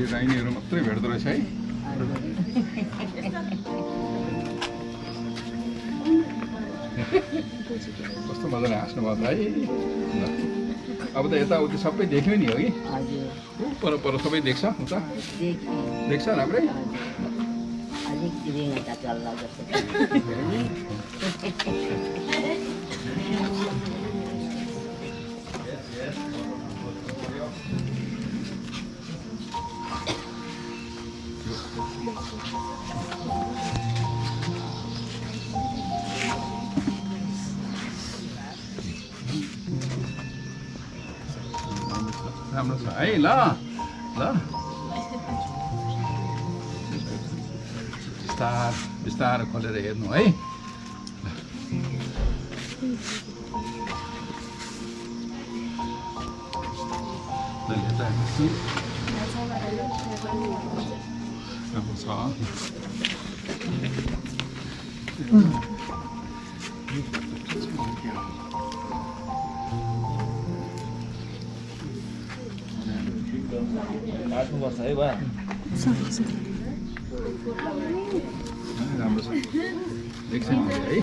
राइनीहरू मात्रै भेट्दो रहेछ है। कस्तो मजाले हाँस्नु भएको है। अब त यताउति सबै देख्यो नि हो कि पर पर सबै देख्छ उता देख्छ राम्रै। राम्रो छ है। ल ल बिस्तारै खोलेर हेर्नु है। राम्रो छ। काट्नुपर्छ है बा। राम्रो छ देख्छ नि है।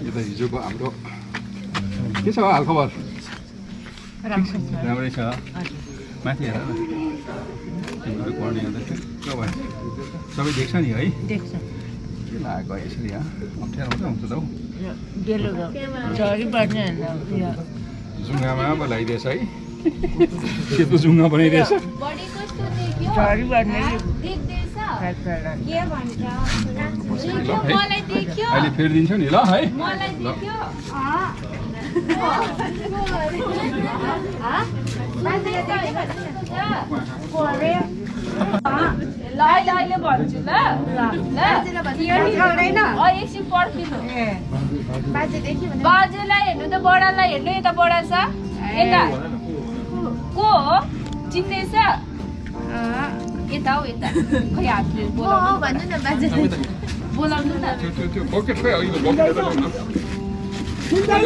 यो त हिजोको हाम्रो के छ हालखबर? राम्रै छ। माथि हेर न तिमीहरू पढ्ने हेर्दा भयो सबै देख्छ नि है। के लागेको यसरी यहाँ अप्ठ्यारो हुन्छ त हौ। जुङ्गामा पो लगाइदिएछ है। सेतो जुङ्गा बनाइदिएछ। अहिले फेरि दिन्छु नि ल है। बाजेलाई हेर्नु त बडालाई हेर्नु। यता बडा छ यता को हो चिन्दैछ? यता हो यता खै हातले बोलाउनु न बाजे बोलाउनु न। त्यो बकेट खै अघि यति होइन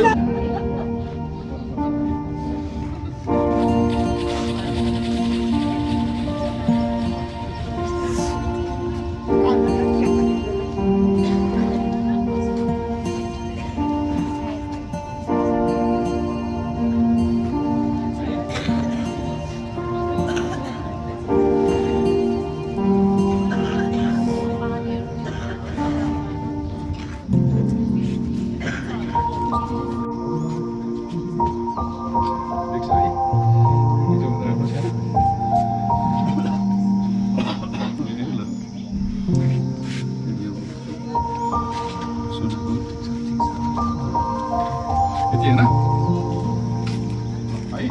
है।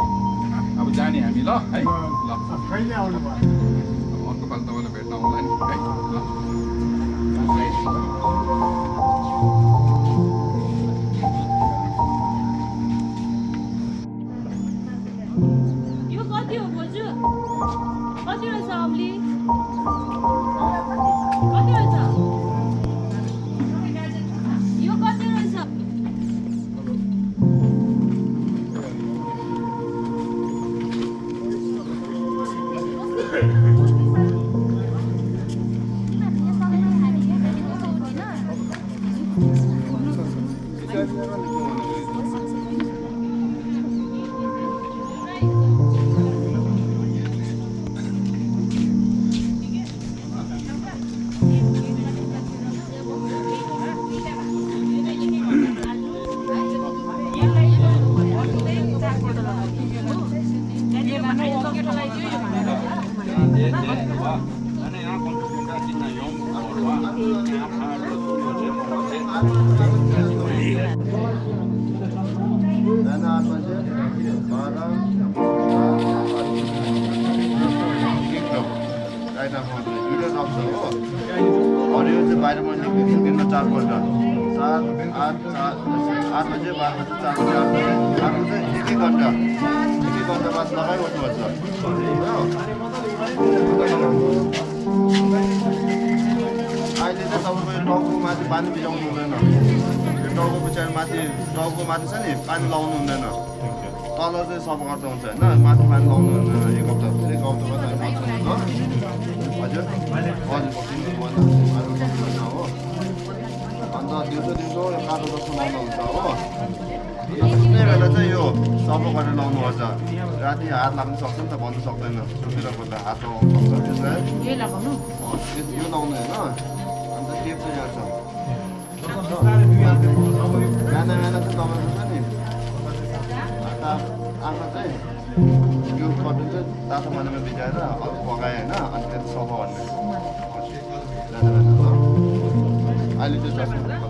अब जाने हामी ल है। ल अर्को पालि तपाईँलाई भेट्न आउँला नि है। यो कति हो बोजू? कति रहेछ अम्ली? कति रहेछ? यो कति रहेछ? पानी भिजाउनु हुँदैन टाउको पछाडि माथि टाउको माथि छ नि पानी लाउनु हुँदैन तल चाहिँ सफा गर्दा हुन्छ होइन माथि पानी लाउनु हुँदैन एक हप्ता फेरि एक हप्ता मात्रै हजुर हो अन्त दिउँसो कालो जस्तो लाउनु हुन्छ हो कुनै बेला चाहिँ यो सफा गरेर लाउनुपर्छ राति हात लाग्नु सक्छ नि त भन्नु सक्दैन सुतिरहेको त हात लगाउनु सक्छ त्यसलाई यो लाउनु होइन अन्त टेप चाहिँ यहाँ छ बिहान चाहिँ तपाईँको छ नि आँखा चाहिँ यो कटुन चाहिँ तातो पानीमा भिजाएर पकाएँ होइन अनि त्यो सफा गर्ने अहिले चाहिँ चस्मा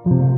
you